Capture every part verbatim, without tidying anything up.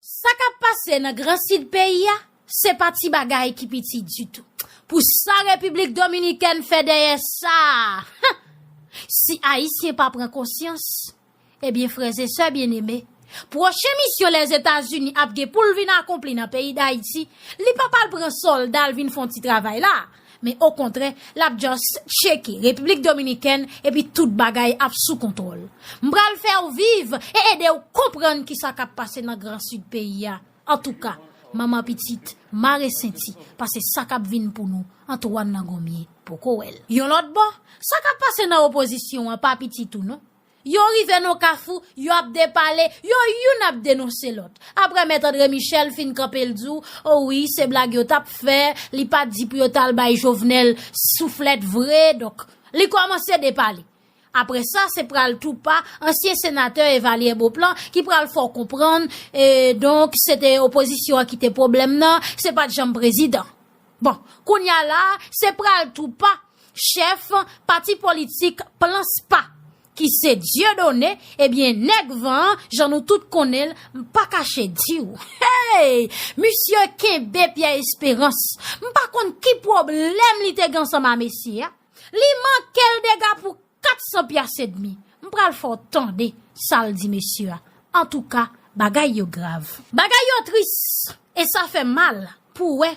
Sa k ap pase nan Gran Sid peyi a, se pa ti bagay ki piti ditou. Pou sa Repiblik Dominikèn fè dèyè sa a, si Ayisyen pa pran konsyans, ebyen, frè e sè byeneme, pwochen misyon Lèzetazini ap gen pou l vin akonpli nan peyi Dayiti, li pa pral pran sòlda l vin fè yon ti travay la. Men okontrè, l ap just tcheke Repiblik Dominikèn epi tout bagay ap sou kontwòl. M pral fè w viv e ede w konprann kisa k ap pase nan Gran Sid peyi a. Antouka, manman pitit, mare senti, paske sa k ap vin pou nou, Antoine Nangonmye poko wè l. Yon lòt bò, sa k ap pase nan opozisyon an pa piti tou non. Yo rive nan kafou, yo ap depale, yo youn ap denonse lòt. Apre Mèt André Michel fin kanpe l di w, o wi, se blag yo t ap fè, li pa t di pou yo t al bay Jovenel souflèt vre, donk, li kòmanse depale. Apre sa, se pral tou pa ansyen senatè Evalière Beauplan ki pral fè w konprann, e donk, se te opozisyon an ki te pwoblèm nan, se pa t janm prezidan. Bon, kounye a la, se pral tou pa chèf pati politik Plan S P A, ki se Dieudonné, ebyen, nèg van an, jan nou tout konnen l, m pa kache di w. Hey! Misye kenbe Pierre Espérance. M pa konn ki pwoblèm li te gen ansanm a mesye a. Li manke l dega pou kat san pyas edmi. M pral fè w tande sa l di mesye a. Antouka, bagay yo grav. Bagay yo tris, e sa fè mal pou wè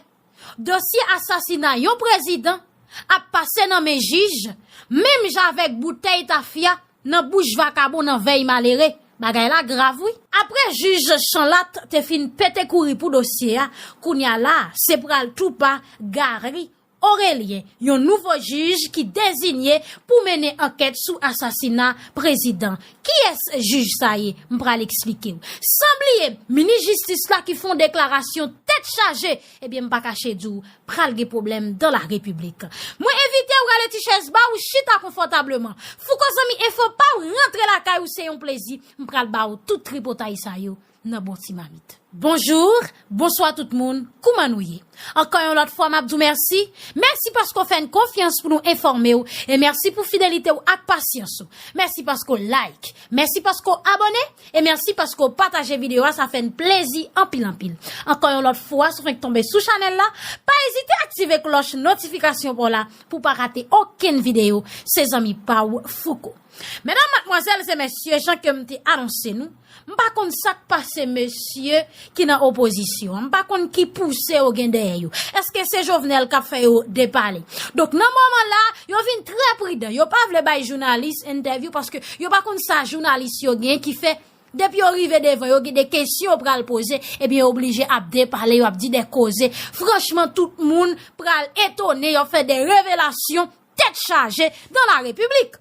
dosye asasina yon prezidan ap pase nan men jij, menm jan avèk boutèy tafya nan bouch vakabon nan vèy malere. Bagay la grav, wi. Apre jij Chanlat te fin pete kouri pou dosye a, kounye a la, se pral tou pa Gary Orélien, yon nouvo jij ki deziye pou mennen ankèt sou asasina prezidan. Kiyès jij sa ye? M pral eksplike w. San bliye, minis jistis la ki fè yon deklarasyon tèt chaje, ebyen, m pa kache di w, pral gen pwoblèm dans la République. Mwen envite w rale ti chèz ba w, chita konfòtableman. Fouco Zanmi Enfo pa w, rantre lakay ou, se yon plezi. M pral ba w tout tripotay sa yo nan bon ti mamit. Bonjou, bonswa tout moun, kouman nou ye? Ankò yon lòt fwa, m ap di w mèsi. Mèsi paske w fè n konfyans pou nou enfòme w. E mèsi pou fidelite w ak pasyans ou. Mèsi paske w like. Mèsi paske w abòne. E mèsi paske w pataje videyo a, sa fè n plezi anpil, anpil. Ankò yon lòt fwa, si w fenk tonbe sou chanèl la, pa ezite aktive klòch notifikasyon pa w la pou w pa rate okenn videyo. Se zanmi pa w, Fouco. Medam, madmwazèl e mesye, jan ke m te anonse nou, m pa konn sa k pase mesye ki nan opozisyon an. M pa konn ki pouse yo gen dèyè yo. Èske se Jovenel k ap fè yo depale? Donk, nan moman la, yo vin trè pridan. Yo pa vle bay jounalis entèvyou paske yo pa konn sa jounalis yo gen ki fè, depi yo rive devan, yo gen de kesyon yo pral poze, ebyen, yo oblije ap depale, yo ap di de koze. Franchman, tout moun pral etone, yo fè de revelasyon tèt chaje dans la République.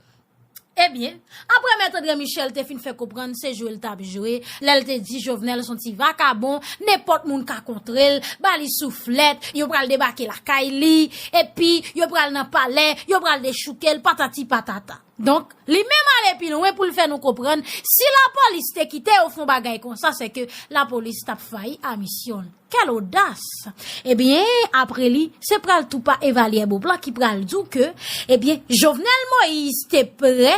Ebyen, apre Mèt André Michel te fin fè konprann se jwe l t ap jwe, lè l te di Jovenel se yon ti vakabon, nenpòt moun ka kontre l, ba li souflèt, yo pral debake lakay li, epi yo pral nan palè, yo pral dechouke l, patati patata. Donk, li menm ale pi lwen pou l fè nou konprann, si lapolis te kite yo fè yon bagay konsa, se ke lapolis t ap fayi a misyon l. Quelle audace! Ebyen, apre li, se pral tou pa Evalière Beauplan ki pral di w ke, ebyen, Jovenel Moïse te prè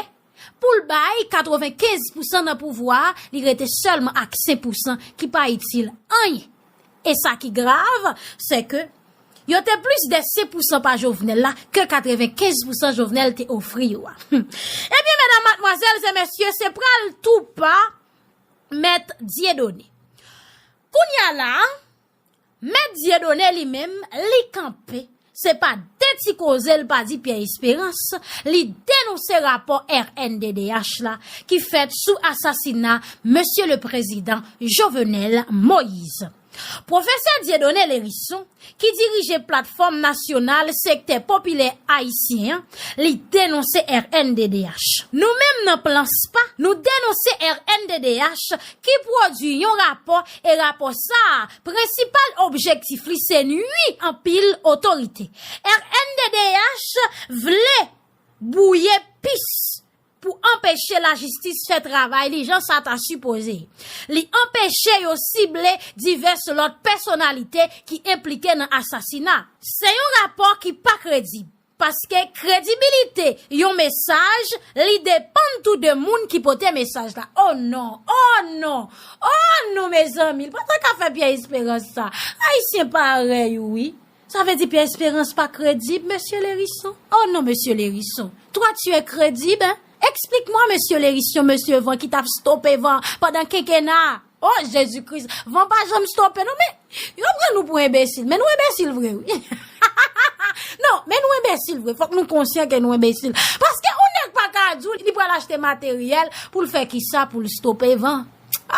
pou l bay katrevenkenz pousan nan pouvwa a, li rete sèlman ak senk pousan ki pa itil anyen. E sa ki grav, se ke yo te plis de senk pousan pa Jovenel la ke katrevenkenz pousan Jovenel te ofri yo a. Ebyen, medam, madmwazèl e mesye, se pral tou pa Mèt Dieudonné. Kounye a la, Mèt Dieudonné li menm, li kanpe. Se pa de ti koze l pa di Pierre Espérance, li denonse rapò R N D D H la ki fèt sou asasina Mesye le Prezidan Jovenel Moïse. Pwofesè Dieudonné Lherisson, ki dirije Platfòm Nasyonal Sektè Popilè Ayisyen an, li denonse R N D D H. Nou menm nan Plan S P A, nou denonse R N D D H ki pwodui yon rapò, e rapò sa a, prensipal objektif li se nwi anpil otorite. R N D D H vle bwouye pis pou anpeche lajistis fè travay li jan sa ta sipoze. Li anpeche yo sible divès lòt pèsonalite ki enplike nan asasina. Se yon rapò ki pa kredib. Paske kredibilite yon mesaj, li depann tou de moun ki pote mesaj la. Oh non, oh non, oh non, mezanmi, li pa ta ka fè Pierre Espérance sa. Ayisyen parèy ou wi. Sa vle di Pierre Espérance pa kredib, mesye Lérison? Oh non, mesye Lérison. Toi, tu es crédible, hein? Explique-moi, mesye Lérison, mesye van ki t ap stope van pandan kenkena. Oh, Jezi Kris, van pa janm stope non, men yo pran nou pou enbesil, men nou enbesil vre wi. Non, men nou enbesil vre, fòk nou konsyan ke nou enbesil. Paske yon nèg pa ka di w li pral achte materyèl pou l fè kisa, pou l stope van.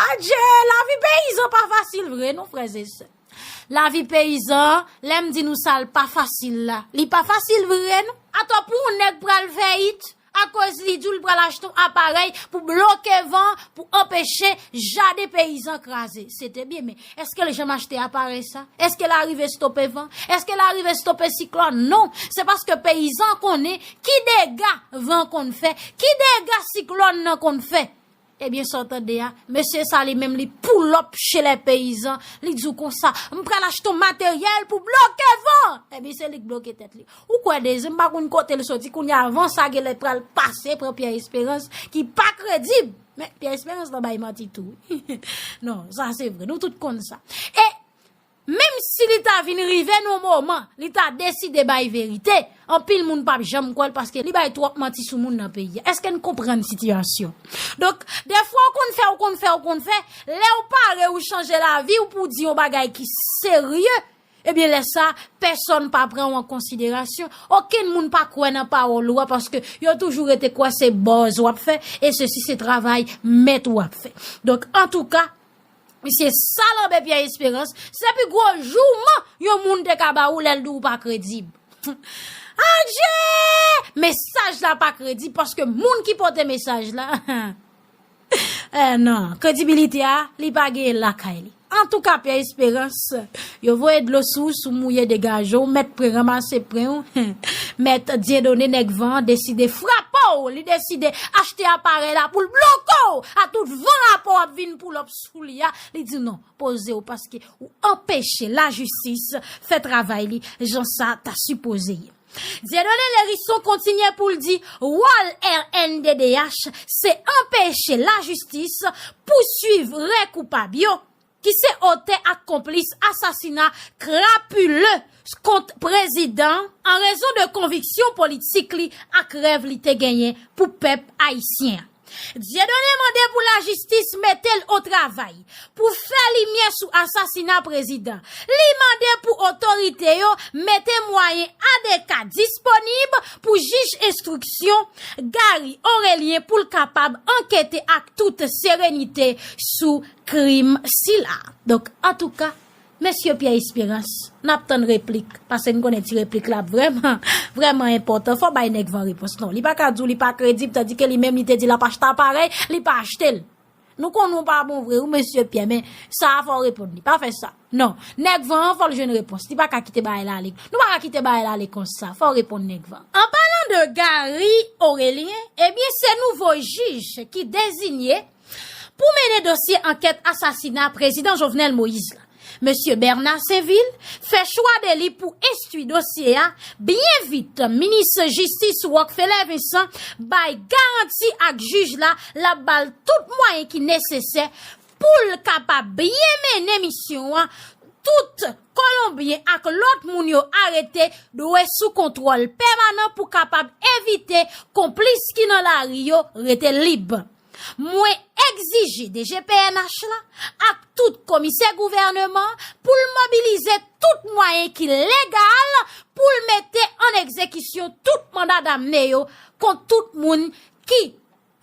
Adje, lavi peyizan pa fasil vre non, frè e sè. Lavi peyizan, lè m di nou sa, l pa fasil la. Li pa fasil vre non. Atò pou yon nèg pral fè it, akoz li di w l pral achte yon aparèy pou bloke van, pou anpeche jaden peyizan kraze. Se te byen, men èske l janm achte aparèy sa? Èske l arive stope van? Èske l arive stope siklòn? Non, se paske peyizan konnen ki dega van konn fè, ki dega siklòn nan konn fè. Ebyen, sa w tande a, mesye sa li menm li pull up chez les paysans, li di w konsa, m pral achte yon materyèl pou bloke van. Ebyen, se li k bloke tèt li. Ou kwè Dezi, m pa konn kote l soti, kounye a van sa genlè pral pase pran Pierre Espérance ki pa kredib. Men Pierre Espérance nan bay manti tou. Non, sa se vre, nou tout konn sa. E menm si li ta vin rive nan yon moman, li ta deside bay verite, anpil moun p ap janm kwè l paske li bay twòp manti sou moun nan peyi a. Èske n konprann sitiyasyon? Donk, defwa w konn fè, w konn fè, w konn fè, lè w pare, w chanje lavi w pou w di yon bagay ki serye, ebyen, lè sa, pèsonn pa pran w an konsiderasyon. Okenn moun pa kwè nan pawòl ou a paske yo toujou rete kwè se buzz w ap fè, e sesi se travay mèt w ap fè. Donk, antouka, misye salanbe Pierre Espérance, se pi gwo jouman yon moun te ka ba ou lè l di w pa kredib. Adje! Mesaj la pa kredib paske moun ki pote mesaj la, eh non, kredibilite a, li pa genyen lakay li. Antouka, Pierre Espérance, yo voye dlo sou w, si w mouye degaje w, mèt pran ranmase pran w, mèt Dieudonné nèg van an deside frape w, li deside achte aparèy la pou l bloke w, a tout van rapò w ap vin pull up sou li a, li di non, poze w paske ou anpeche lajistis fè travay li jan sa ta sipoze ye. Dieudonné Lherisson kontinye pou l di wòl R N D D H se anpeche lajistis pouswiv rè koupab yo, ki se otè ak konplis asasina krapile kont prezidan an rezon de konviksyon politik li ak rèv li te genyen pou pèp ayisyen an. Dieudonné mande pou lajistis mete l o travay pou fè limyè sou asasina prezidan. Li mande pou otorite yo mete mwayen adeka disponib pou jij enstriksyon Gary Orélien pou l kapab ankete ak tout serenite sou krim sila. Donk, antouka, mesye Pierre Espérance, n ap tann replik, paske n konnen ti replik la ap vrèman, vrèman enpòtan. Fò bay nèg van repons. Non, li pa ka di w li pa kredib, tandike li menm li te di l ap achte aparèy, li pa achte l. Nou konnen w pa bon vre wi, mesye Pierre, men sa a fò w reponn li. Pa fè sa. Non, nèg van an fò l jwenn repons. Li pa ka kite bagay la ale. Nou pa ka kite bagay la ale konsa. Fò w reponn nèg van. An palan de Gary Orélien, ebyen, se nouvo jij ki dezinye pou mennen dosye ankèt asasina prezidan Jovenel Moïse la. Mesye Bernard Sainvil fè chwa de li pou enstwi dosye a byen vit. Minis Jistis Rockfeller Vincent bay garanti ak jij la, l ap ba l tout mwayen ki nesesè pou l kapab byen mennen misyon an. Tout Kolonbyen ak lòt moun yo arete dwe sou kontwòl pèmanan pou kapab evite konplis ki nan lari yo rete lib. Mwen egzije D G P N H la ak tout komisè gouvèneman an pou l mobilize tout mwayen ki legal pou l mete an egzekisyon tout manda damne yo kont tout moun ki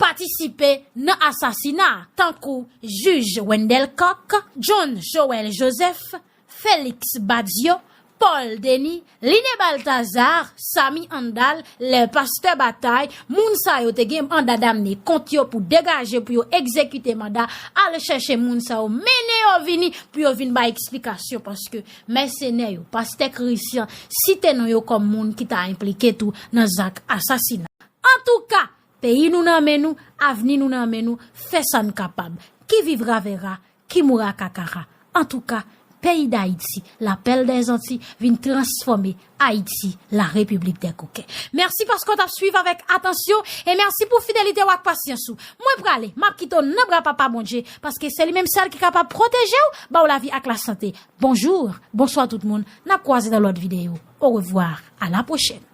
patisipe nan asasina a, tankou jij Wendell Coq, John Joël Joseph, Félix Badio, Paul Denis, Liné Balthazar, Samy Handal, lè pastè Batay, moun sa yo te gen manda damne kont yo pou degaje, pou yo egzekite manda, al chèche moun sa yo, mennen yo vini pou yo vin bay eksplikasyon, paske mèsenè yo, pastè Christian, site non yo kòm moun ki ta enplike tou nan zak asasina. Antouka, peyi nou nan men nou, avni nou nan men nou, fè sa n kapab. Qui vivra verra, qui mourra kakara. Antouka, peyi Dayiti, lapèl dèzanti vin transfòme Ayiti, la République des Coquets. Mèsi paske w t ap swiv avèk atansyon e mèsi pou fidelite w ak pasyans ou. Mwen prale, m ap kite w nan bra Papa Bondye, paske se li menm sèl ki kapab pwoteje w, ba w lavi ak lasante. Bonjou, bonswa tout moun, n ap kwaze nan lòt videyo. Orevwa, a la pwochèn.